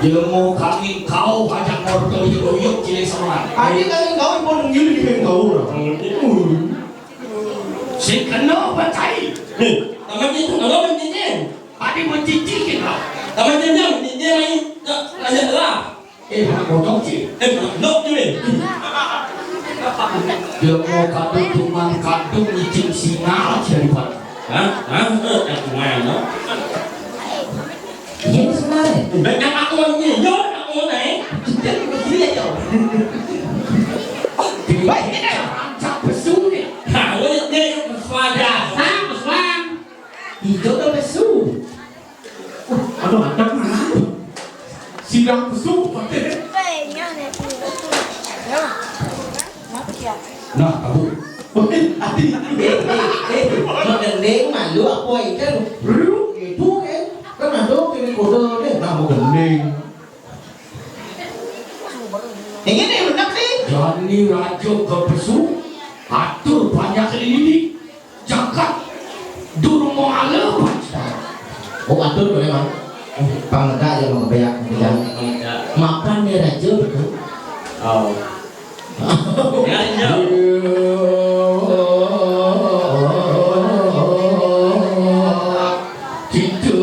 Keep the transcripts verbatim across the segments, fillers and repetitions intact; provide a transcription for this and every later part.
Ilmu kami kau ajak ngorto yuk-yuk cilik seorang. Adi kami kau pun ngilu di kami kau lah. Sing kena batai. Nih, taman itu kalau mencicing. Adi mencicing kita. Taman itu mencicing lagi. Nak, nak lah. Eh, nak potong sih. Eh, nak, nak, cuy. Ilmu kadu cuma kadu nyicing singa aja di. Hah? Hah? Eh, eh, gimana? Iya, sebenarnya. Banyak aku ini, yo, aku naik. Kita begini aja. Baik, ini rancak besu nih. Nah, lu ini besuara. Hah, besuang. Hijau tuh besu. Uh, aduh, ada mana? Sidang besu, pakai. Nah, tahu. Woi, ati. Eh, eh, eh, mau gending malu apa itu? Bro, itu kan. Kan ada kiri kode deh, nah mau gending. Ini nih, benar sih. Jani raja ke besu, atur banyak ini. Jagat durung mau ale. Oh, atur boleh, Mang. Pang lega ya, Mang, kebanyakan. Iya, pang lega. Mapan nih raja betul. Oh. Ya, ya. Gitu.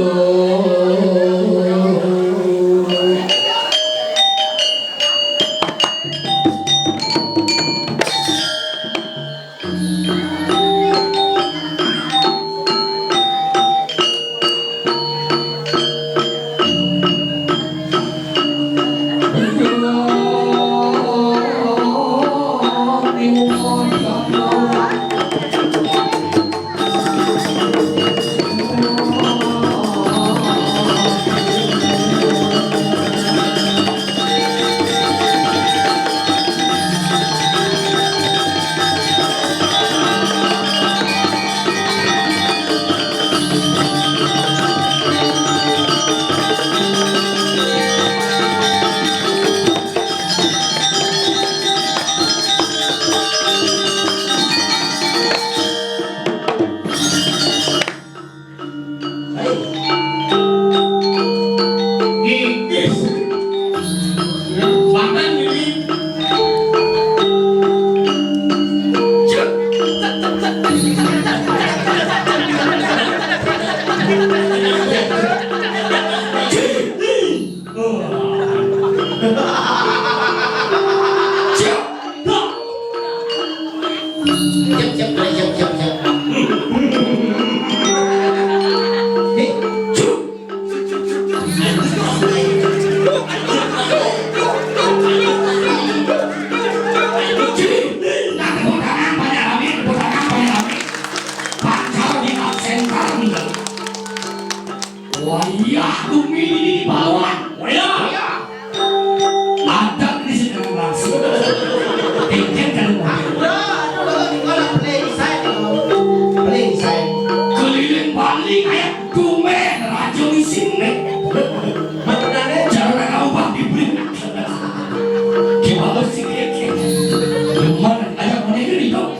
Siap, siap, siap, siap, siap. Nih. Wayah bumi ini, Pahlawan. Wayah. Adat di sini langsung. Tinggal kan. Aduh, aduh, aduh, aduh, play side, play side. Keliling Bali kayak tumben raja ngising nih. Beneran ya? Jangan ubah dibeli. Gimana sih, kayak, kayak. Cuman ajak mana ini dong?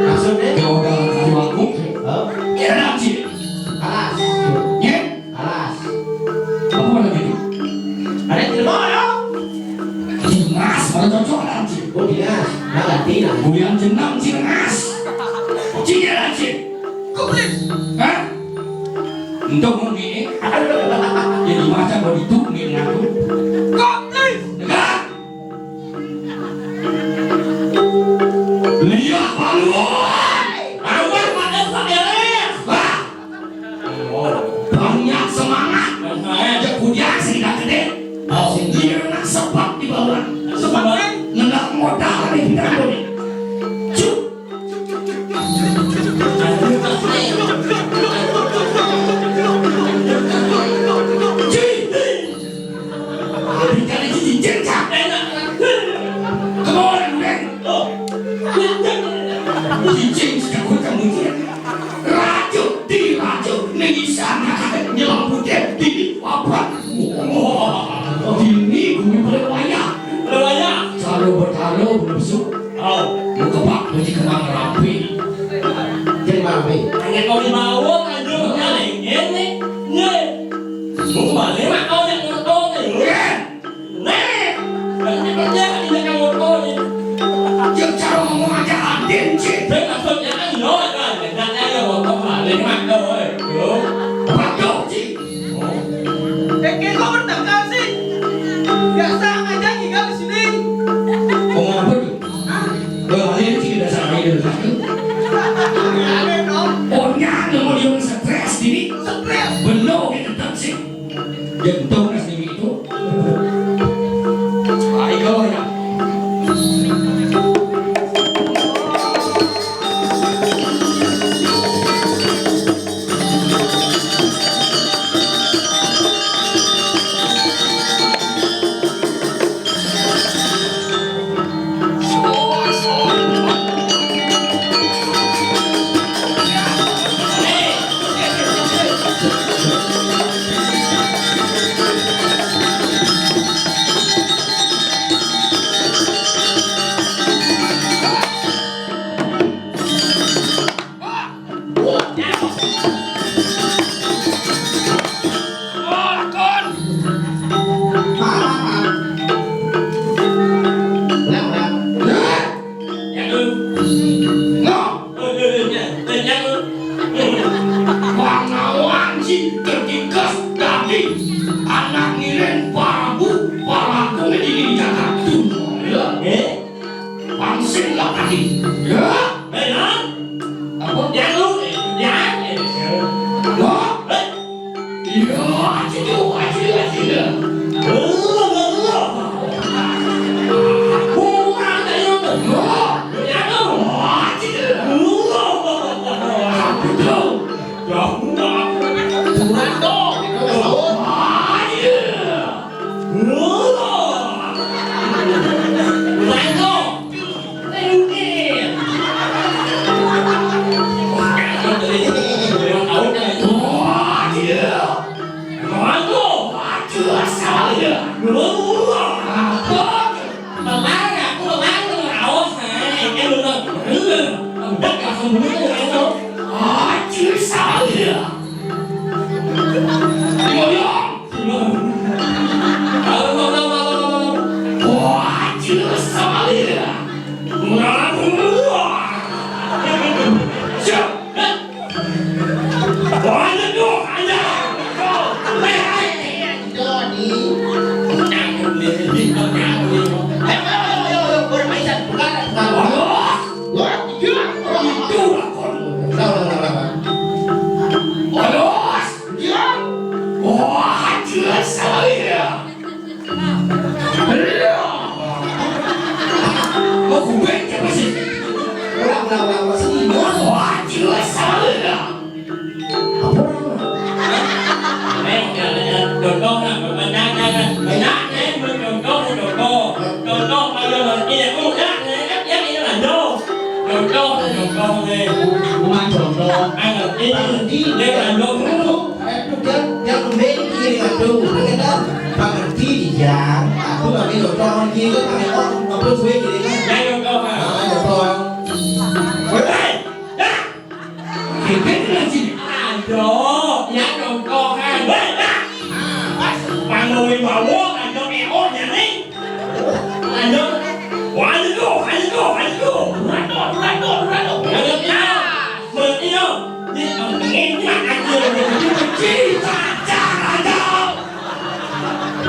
Maksudnya? Ya udah, kayu aku. Hah? Ya, nanti. Alas. Ya? Alas. Apa lagi itu? Ada di mana? Dinas, mana cocok nanti. Oh, dinas. Nah, ganti, nah. Bulan jenam, Cinas. Cina, Cina. Komplit. Hah? Untuk mau ini. Jadi macam mau itu, ini aku. Komplit. Negara. Lihat, Pahlawan. Pahlawan, Pak Desa, beres. Wah. Banyak semangat. Semangat. Aja kudian sing dah gede. Oh, iya, nak sebab di bawah. Sebab, eh? Ngendak modal di bidang ini. Cuk. Cuk. Bicara cincin, Cak. Come on, man. Cincin, Cak, kamu dia. Rajuk, di rajuk, ning isan nyelam putih, di wabrak. Wah, ini bumi boleh wayah. Boleh wayah. Kalau bertaruh, belum su. Oh. Lu kebak, lu dikenang rapi. Jadi rapi. Hanya kau di bawah, aja. Ngene, ngene. Mau balik, mak, kau yang Cik, ben maksudnya kan lo kan, jangan ya, lo kok malah lewat lo, eh. Lo. Apa kau, Cik? Oh. Eh, kayak kau bertengkar sih. Biasa aja tinggal di sini. Ngomong apa tuh? Hah? Lo balik sih udah sama itu. Ada dong. Oh, nyata mau dia stres ini. Stres. Bener, kita tak sih. Jentong nasi itu. Ayo ya. Pangawan si tertikas dadi anak ngiring parabu parabu di Jakarta. Eh? Pangsin lah tadi. Ya, benar. Apa? Ya lu, ya, ya. Lo? Eh? Iya, aja tuh, aja, aja. Lu, lu, lu. Kurang dari itu. Lo? Ya lu. Aja. Lu. Apa tuh? Ya, lu. Kurang dong. Aja. Lu. Lu. Wah, jelas sekali ya. Mau kubeng siapa sih? Orang, orang, orang, orang sini. Wah, jelas sekali ya. Apa orang? Eh, jangan, jangan. Contoh lah, jangan, jangan. Banyak, eh, contoh, contoh. Contoh, kalau ngerti, ya, udah, eh, kan, ya, ini lanjut. Contoh, contoh, eh. Bukan contoh. Ah, ngerti. Ngerti. Dia lanjut dulu. Eh, dia, dia kembali kiri, aduh. Kita ngerti dia. Aku nggak bisa contoh, dia itu pakai orang, nggak perlu gue gini, kan? Ya, contoh, ah. Ah, contoh. Hei! Ya! Aduh, ya contohan. Weh, dah. Panggung wibawa, aduh, eh, oh, nyeri. Aduh. Waduh, aduh, aduh. Waduh, waduh, waduh. Aduh, ya. Berarti, yo. Ini, ini, ini, ini, ini,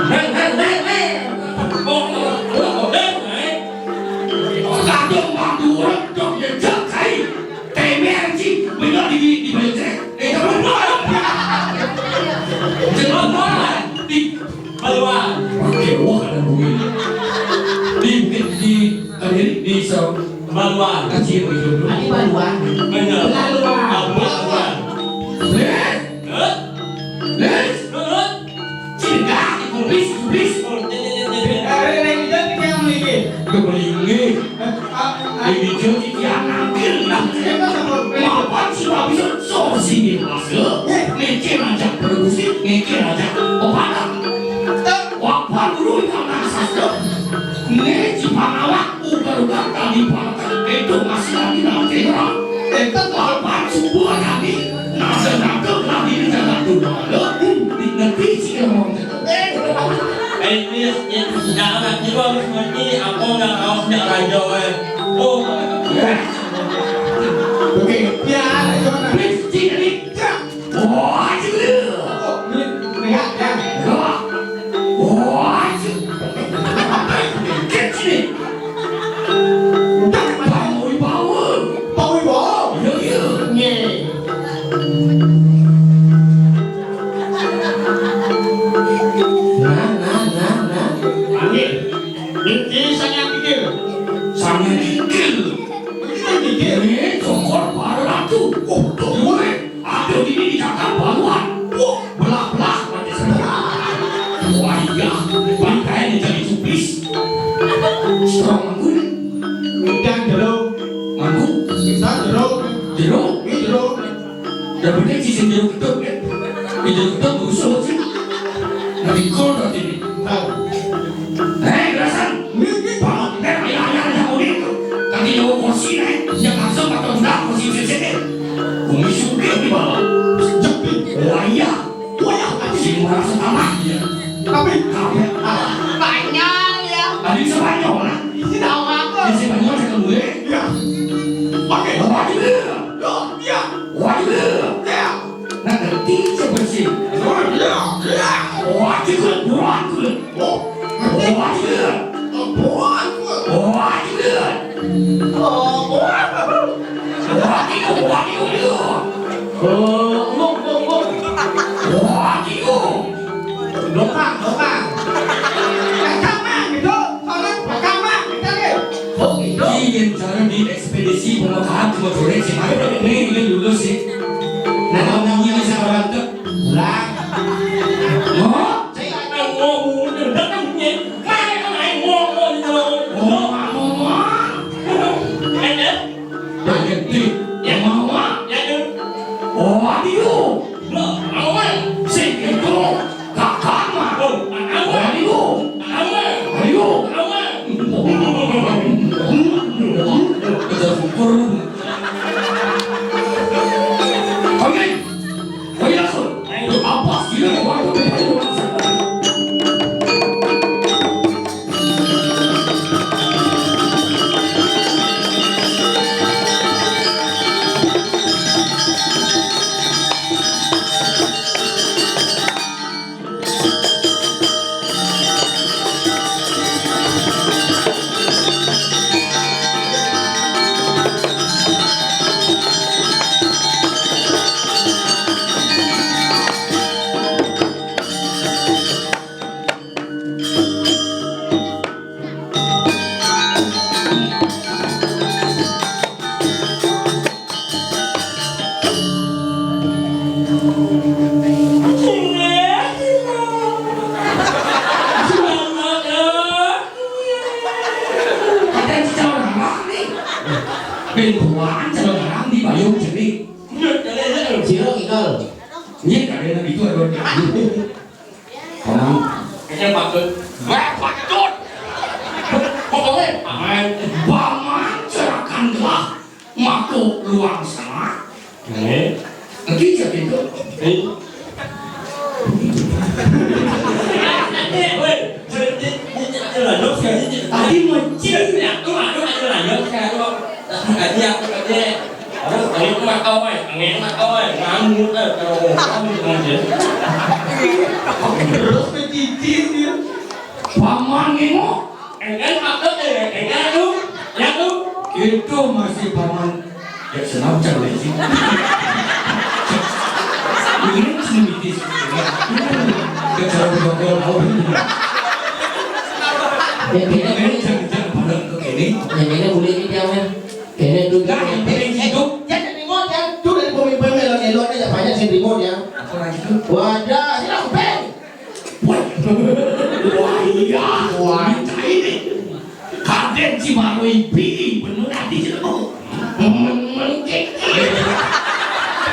Hei, hei, hei, hei. Oh, oh, oh, oh, hei, hei. Kadang Madura, dok, ya, jek, hei. Temer, ci, bener di, di, di, di, eh, jangan lupa. Jangan lupa. Di, keluar. Oke, wah, ada bunyi. Di, di, di, tadi di, so, Baluan. Kecil itu. Tadi baluan. Bener. Belaluan. Ah, belaluan. Eh? Hah? Hah? Hah? Cinta, kubis, kubis. Oh, ya, ya, ya, ya, ya. Eh, eh, eh, kita yang memiliki. Kemelinggi. Eh, ah, ah. Ini jadi tiang nangkil, nangkil. Mapan sudah bisa, so sini masuk. Mikir aja produksi, mikir aja. Opada. Wapan dulu yang nang sastra. Ini Cipanawa, ugal-ugal tadi pangkat. Itu masih lagi dalam tengah. Itu wapan subuh tadi. Nasa nangkep lagi di jalan tuh. Lalu, di negeri Cirebon. Eh, ini, ini, jangan, ini harus ngerti, aku nggak mau, nggak raja, eh. Oh, eh. Ini cokor para ratu. Oh, tuh. Aduh, ini di Jakarta baruan. Wah, belah-belah. Wah, iya. Pakaian jadi cupis. Strong gue. Udah, jeruk. Mangkuk. Bisa, jeruk. Jeruk. Ini jeruk. Ya bener sih sing jeruk gedhe, kan? Ya jeruk gedhe busuk sih. Nah, di kol berarti ini. Nah. Eh, gerasan. Ini, ini. Banget, nek ayah-ayah yang unik. Kaki nyawa kursi, nek. Yang langsung pakai undang kursi sini. Bumi suge di bawah. Jepit. Wah, iya. Wah, iya. Sing merasa tanah, iya. Tapi, tapi, ah. Spanyol, ya. Tadi Spanyol, nah. Ini tahu apa? Di Spanyol, saya kembali. Iya. Oke. Wah, iya. Loh, iya. Wah, iya. Iya. Nah, ngerti siapa sih? Wah, iya, iya. Wah, iya, wah, iya. Oh. Wah, iya. Wah, iya. Oh, wah. Wah, iya, wah, iya, iya. Oh, ngomong, ngomong. Wah, iya. Dokang, dokang. Rekaman gitu. Soalnya rekaman gitu, gitu. Oh, gitu. Iya, cara di ekspedisi pemakaman cuma sore sih. Nih, ini lulus sih. Nah, kalau namanya bisa orang tuh. Lah. Ngomong. Saya ngomong, udah kan punya. Mana yang lain ngomong gitu. Ngomong, ngomong. Ada? Yang gede. Ya. Ngomong. Ya, tuh. Oh, aduh. Loh, ngomong. Sing itu kakak mah. Oh, kakak mah. Aduh. Kakak mah. Aduh. Kakak mah. Kita syukur. Oke. Ada cicau orang nih. Pin buaan cicau orang di payung jadi. Ciro ikal. Ini kadena itu ada. Paman. Ini patut. Wah, patut. Pokoknya paman. Paman, serahkanlah mako luang sana. Ini. Lagi jadi itu. Ini. Woi, jadi, jadi, jadi, jadi, jadi, tadi mau cil. Ya, tuh, aduh, aduh, aduh, aduh. Tadi aku, tadi. Aduh, ini mah kau, eh. Ini mah kau, eh. Nganggur, eh, kalau nganggur aja. Terus kecicir dia. Paman ini. Enggak, apa tuh, ya? Enggak, tuh. Ya, tuh. Itu masih paman. Ya, senang cari sih. Ini masih mitis. Gak cara berdoa tahu. Ya, kayaknya, kayaknya jangan, jangan pada ke ini. Ya, kayaknya boleh ini dia, men. Kayaknya itu. Nah, yang penting hidup. Eh, jangan remote ya. Tuh dari pemimpin melon-melon aja banyak sih remote ya. Apa lagi tuh? Wadah, sini aku beng. Wah, wah, iya, wah, ini. Kadén si Marui bini, bener ati jenengku. Mengkik.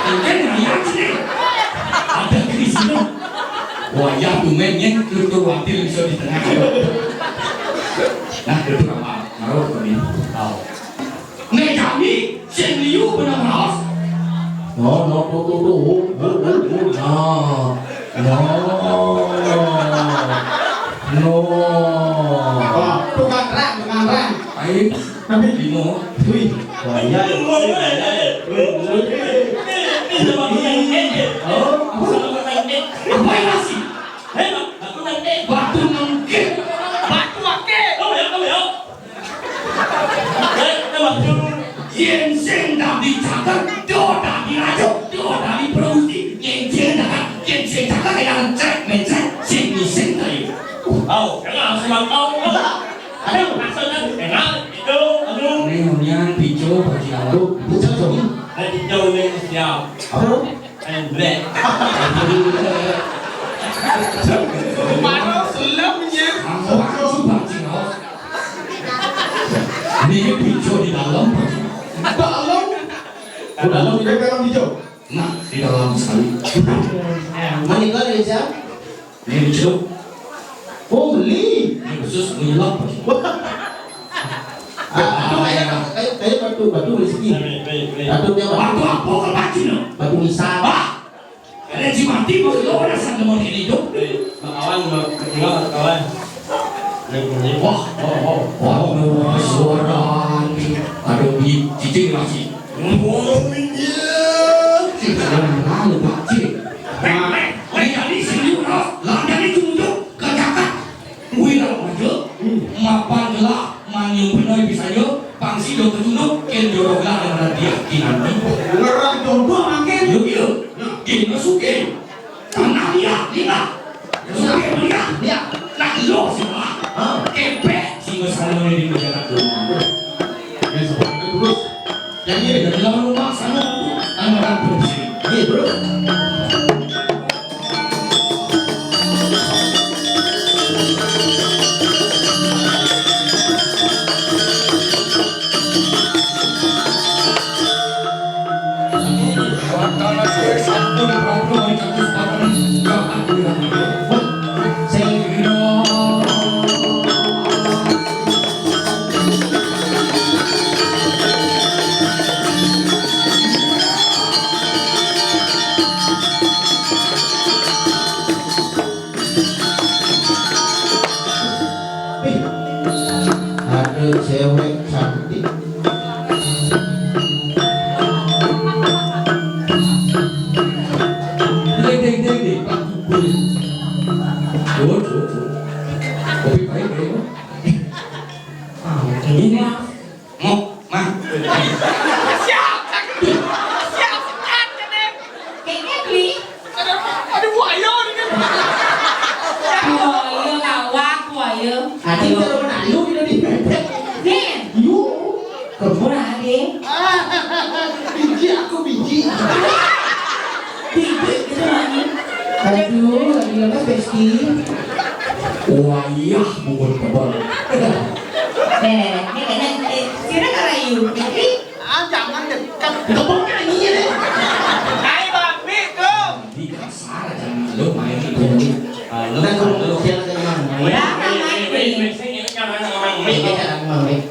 Mungkin ngayang sini. Ada di sini. Wah, ya, tumben, yen, tur-tur watil bisa di tengah. Nah, itu apa? Marui kami. Tahu. Nek kami sing liu benang raos. No, no, no, no, no, oh, oh, oh, oh, nah. No. No. Wah, tukang rang, tukang rang. Ayo. Tapi limo. Wih, bahaya. Wih, bahaya. Wih, wih. Ini sama tukang kek. Oh, apa? Sama tukang kek. Apa yang masih? Hei, Pak, batu nangkep. Batu nangkep. Batu akeh. Oh, ya, oh, ya. Yén sing dadi caket, do dadi raja, do dadi produksi. Yén sing caket, yén sing caket, ya, cek, mencet, sing ngising tadi. Oh, kenal, senang tahu. Aduh, maksudnya, kenal, itu, aduh. Ini hunian, picu, bagi lalu. Baru selemnya. Aku harus bajing, oh. Ini pintu di dalam, bajing. Dalam. Oh, dalam ini dalam hijau. Nah, di dalam sekali. Mana kau, Reza? Ini dicelup. Oh, beli. Ini khusus menyelap, bajing. Ah, kayak, kayak, kayak batu, batu rezeki. Beli, beli, beli. Batu dia batu. Batu apa kau bajing, no? Batu nisan. Ah! Kalian si mati, mau lo orang sana mau ini hidup. Eh, bakawan, bak-, bakawan, kawan. Yang ini. Wah, oh, oh, wah, oh, suara ni. Ada di cicing masih. Oh, iya. Yang mana, Pak Cik? Eh, eh, eh, jadi sini, orang. Lah, jadi tunjuk ke kakak. Wira Raja, mapan gelah manyu benoi bisaya, pang sida ketunuk, ken jodoh gelah daripada dia kinanti. Ngerang jodoh makin. Yo, yo. Nah, kena suke. Tanah dia, lila. Suke dia. Dia. Nak lo sila. Ha. Kepek, singa sana ni di negara tu. Terus. Jadi, dari lawan rumah sana, anak-anak produksi. Iya, bro. Ada cewek cantik. Deng, deng, deng, deng. Tuh, tuh, tuh. Kopi pahit, ya. Ah, ini mah. Mau, mah. Siap, cakep. Siap, sekat, cakep. Kayaknya beli. Ada, ada buaya ini. Buaya, lawak, buaya. Aduh. Ada buaya di bebek. Nih. Yuk. Kebun ada. Biji aku, biji. Biji gitu, Mami. Aduh, lagi lemes, Besti. Wayah, bungut kebal. Nih, nih, nih, nih, nih. Sini karayu. Jadi, ah, jangan dekat. Kebun nyanyi deh. Hai, Bang Pi, tuh. Di kasar aja, lu main itu. Halo, halo. Siapa yang main? Udah, main, main. Ini cara Bang Pi.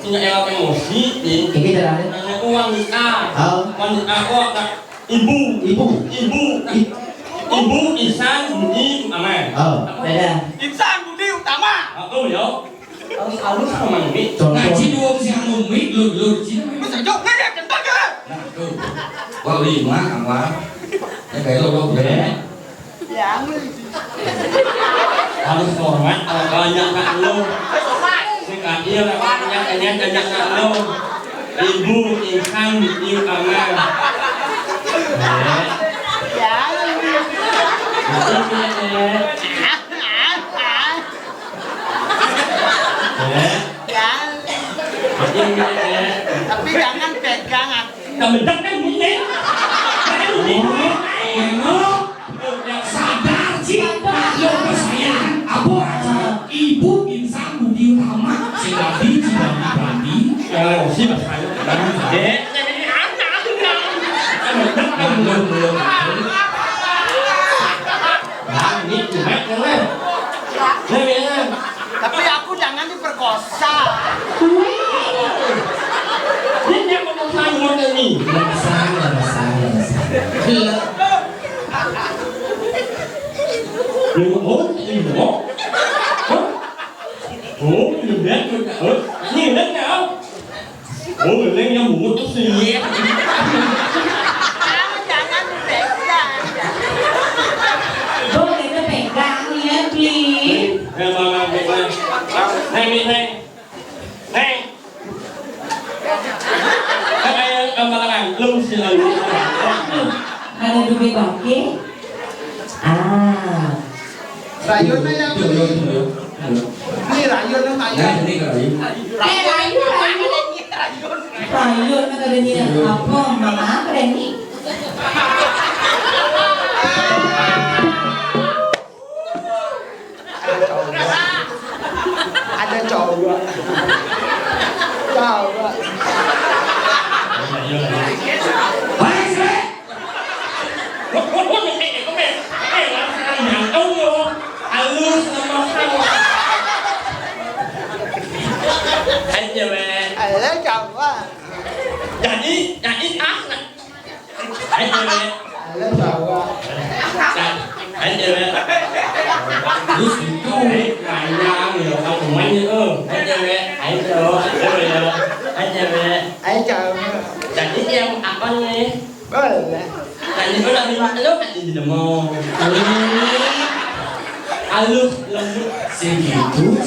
Punya elok emosi, nih. Ini cara. Nanya ku wanita. Oh. Wanita kok tak ibu. Ibu. Ibu. I- Ibu Ihsan Budi Utama. Oh. Beda. Ihsan Budi Utama. Aku, yo. Alus-alus sama Umi. Contoh. Ngaji dua si anu Umi, lur, lur, Cina. Bisa jawab nggak ya, kentang ya? Nah, tuh. Wah, lima, apa? Ya, kayak lo, lo, ya. Ya, Umi. Harus hormat, kalau banyak nak lu. Sing kadir, banyak, banyak, banyak nak lu. Ibu, insan, ibu, aman. Ya. Ya, Umi. Itu, ya, ya. Eh? Ya. Tapi jangan pegang aku. Kamu kan ini. Kan ini. Yang sadar, Ci. Yang kesayangan. Apa aja? Ibu insan Budi Utama. Sing rabi, Ci, rabi, rabi. Kalau si Mas Ayu, Dek, ini anak aku. Belum, belum. Nah, ini cuma yang lain. Nah, ini. Tapi aku jangan diperkosa. Wih. Ini dia ngomong sayur ini. Nggak masalah, nggak masalah, nggak masalah. Gila. Lu, oh, ini mau? Hah? Oh, ini lihat, oh, ini lihat nggak? Oh, neng yang bungut tuh sih. Jangan dipegang. Boleh dipegang, ya, Bli. Eh, Bang, Bang, Bang. Neng, Neng, Neng. Neng. Kan aya gambaran, lu sih, lu. Ada duit bangke. Ah. Rayuna ya, Bli. Ini rayuna, rayuna. Nah, ini rayuna. Eh, rayuna, rayuna. Rayuna, katanya. Apa, Mama? Apa, Dani? Ada cowok. Cowok. Hei, Sri! Alus nama kamu. Aja, Wek. Halo, cowok. Jadi, jadi ah. Aja, Wek. Halo, cowok. Nah, aja, Wek. Terus itu, Wek, panjang, ya, kamu main, ya, tuh. Aja, Wek. Ayo, cowok. Ayo, ya. Aja, Wek. Ayo, cowok. Jadi, yang apa nih? Boleh. Tadi gua lagi maklum, tadi di demo. Alus, lembut. Segitu.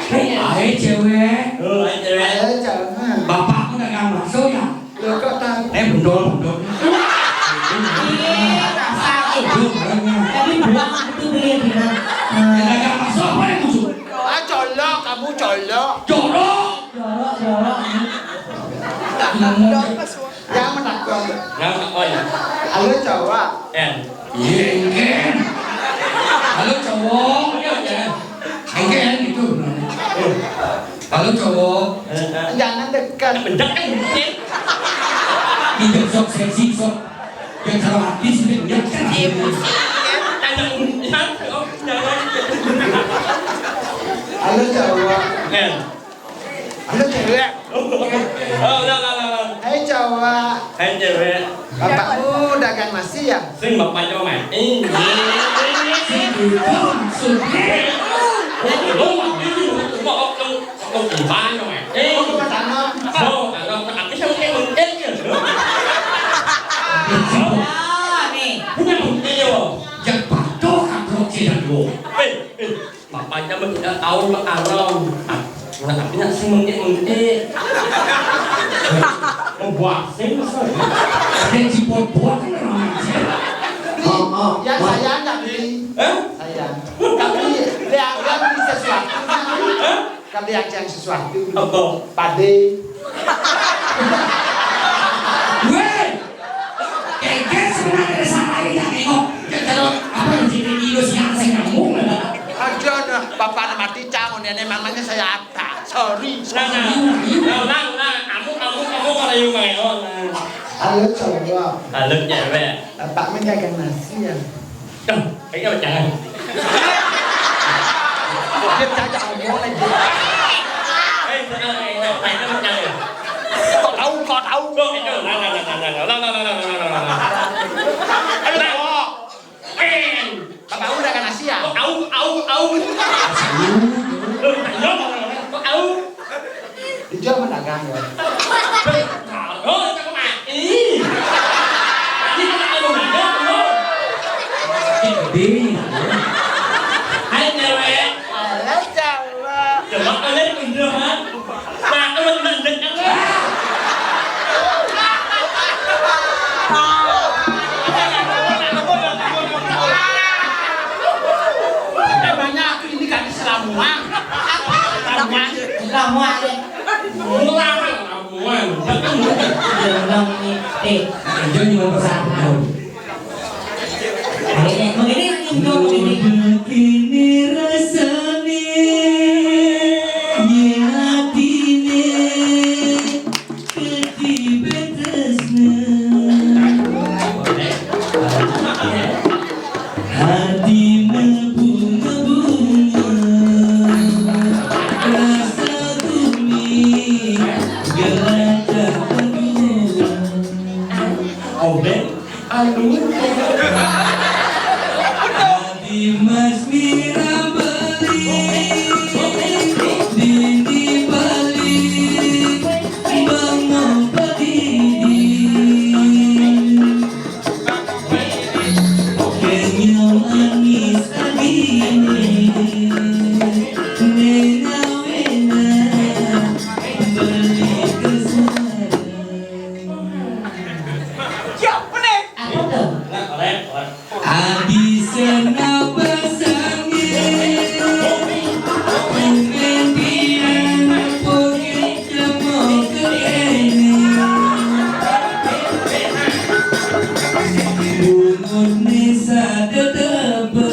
Hai, cewek. Oh, hai, cewek. Ayo, cowok. Bapakmu dagang bakso, ya? Lo kok tahu? Eh, bendol, bendol. Ih, kasar, eh. Bendol, bendol. Tapi buang itu beli di mana? Ya, dagang bakso apa yang muncul? Ah, colok, kamu colok. Colok. Jorok, jorok. Yang menakon. Yang menakon. Halo, cowok. En. Iya, engken. Halo, cowok. Iya, iya. Engken gitu. Halo, cowok. Eh, eh. Jangan dekat. Dekat kan mungkin. Tidak sok seksi, sok. Yang kalau hati sih, dia kan emosi. Ada urusan, oh, jangan. Halo, cowok. En. Halo, cewek. Oh, enggak, enggak, enggak, enggak. Hai, cowok. Hai, cewek. Bapakmu dagang nasi, ya? Sing bapaknya mah. Eh, eh, eh, eh. Itu maksudnya. Oh, lo mah ini, lo mah, oh, lo, lo gimana, mah? Eh, lo mah tanam. Oh, kalau tak habis, yang penting, eh, ya. Ah, nih. Punya bukti, yo. Yang patuh, kan, lo tidak, lo. Eh, eh. Bapaknya mah tidak tahu mah alam. Nah, tapi nak sing mengke-mengke. Membuat sing, masa? Ada cipot-pot kan namanya. Oh, oh. Ya, saya nggak beli. Hah? Saya. Tapi dia, dia beli sesuatu. Hah? Kami yang sesuatu. Apa? Pade. Weh! Kengkes pernah ada salah yang nengok. Ya, kalau apa yang jadi ilus yang saya ngomong, lah. Aja, nah, bapak mati cang, ini namanya saya apa? Sorry, sorry. Nah, nah, nah, nah, nah, kamu, kamu, kamu kalau yang main, oh, nah. Halo, cowok. Halo, cewek. Bapak menjaga nasi, ya? Dah, kayaknya jangan. Dia cacak ngomong aja. Eh, tenang, eh, eh, eh, eh. Kok tahu, kok tahu? Kok itu? Nah, nah, nah. Aduh, tahu. Eh. Bapak udah kan nasi ya? Kok au, au, au? Loh, ayo, kok au? Dijual pedagang, ya? Kagak, cakep mati. Tadi kan ada minyak, loh. Gede. Hai, cewek. Halo, cowok. Coba kalian tunjuk, ha? Nah, teman-teman, jangan. Emangnya aku ini kan selamuan? Selamuan. Selamuan. Murah, selamuan. Betul. Jangan nih. Eh, jangan cuma bersatu. Akhirnya, begini, begini, begini. Begini rasanya, ya, hatinya. Ketiba tresna, hati mabunga-bunga, rasa gumi, gelata berdua. Obeng, anu. Di Mas Mira beli, di, di beli, bangun pagi. Kenyal angis agini, nengawena beli kesana. Siapa nih? Apa tuh? Nah, oleh, oleh. Adi sana pasange, pengen biar poke cemo kene. Bungut nesa dedebel.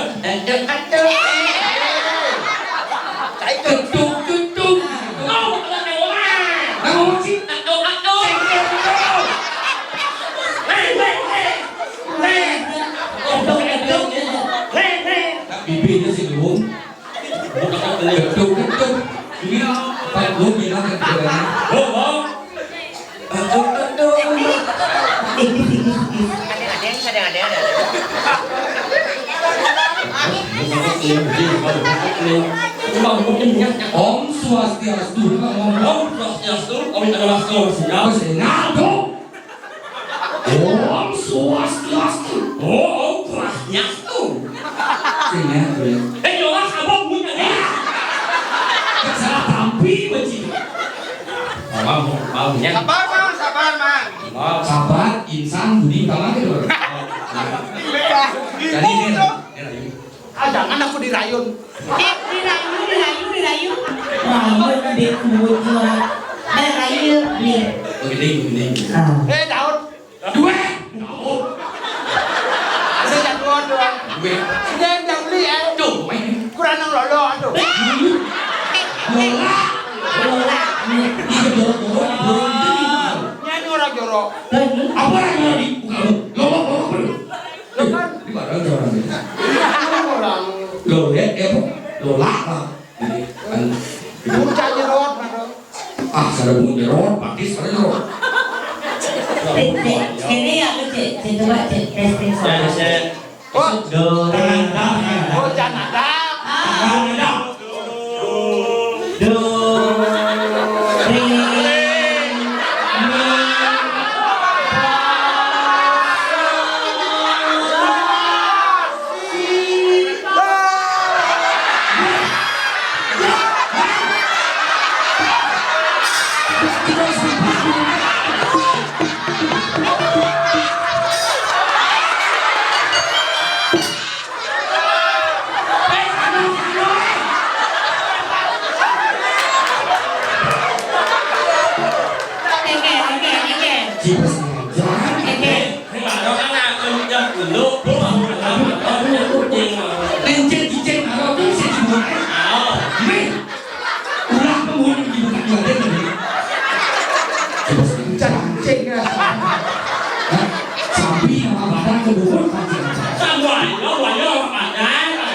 Aduh, aduh. Ketuk, ketuk. Oh, ketuk. Nah, ngomong sih. Aduh, aduh. Hei, hei, hei. Hei. Aduh, aduh. Hei, hei. Bibirnya sih, Dum. Ketuk, ketuk. Ini apa lu bilang ke dia? Lo mau? Ketuk, ketuk. Om Swastiastu, Om Swastiastu, Om Swastiastu, Om Swastiastu. Apa sih? Ngaco. Om Swastiastu. Oh, Om Swastiastu. Sing ya, tuh ya. Eh, jelas abang punya nih. Salah tampi, beci. Abang, abang, ya. Sabar, Bang, sabar, Bang. Sabar, insan, budi, utama gitu. Jadi ini, ini, ini. Ah, jangan aku dirayun. Eh, dirayu, dirayu, dirayu. Rayu, lebih kuat, Mak. Dah, rayu, lebih. Begini, begini. Ah. Eh, Daud. Dua. Daud. Saya jatuh doang. Dua. Dia yang beli, eh. Tuh, main. Kurang nang lolo, aduh. Lola. Lola. Iya, jorok, jorok, jorok. Nyanyi orang jorok. Apa orang jorok di? Bukan. Lolo, lolo, bener. Lo kan? Di mana orang jorok? Orang. Lo lihat ya, Bu? Lola, ah. Jadi, kan, bocah jerawat, mana? Ah, sada bunyi jerawat, pakis, sada jerawat. Cek, cek, sini ya, lu, cek, cek, coba, cek, tes, tes. Cek, cek. Oh. Do, re, mi. Oh, jangan ada. Ah. Jangan ada. Do, re, mi, fa, sol, la, si, do. Oke, oke, oke. Oke. Lencet cicing, kalau tuh sih semua. Nih, ulah pembunuh dibuka dua dia tadi. Coba sih, cacing ya. Hah? Sapi sama badak ke bubur, cacing. Sama, ya, ya, ya, makanya.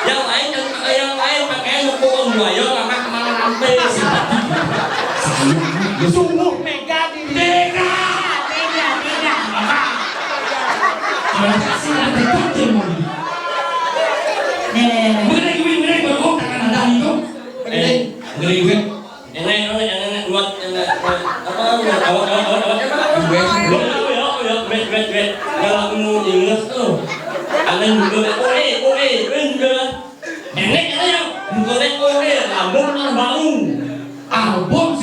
Yang lain, yang, yang lain pakai mukul buaya, karena kemana nanti. Sungguh mega diri. Mega. Mega, mega. Kalau kasih ada cacing, mau. Nih, nih, nih, nih. Bener, gue, bener, gue, gue, tangan ada itu. Bener. Eh, bener, gue. Yang lain, yang lain, yang lain, buat, yang lain, apa, yang lain, awak, awak, awak, awak. Gue. Lo, lo, lo, lo, wait, wait, wait. Kalau kamu ingat tuh, ada juga, oh, eh, oh, eh, eh, juga. Enek, enek, yang bukan, eh, oh, eh, lambung, nang baru. Album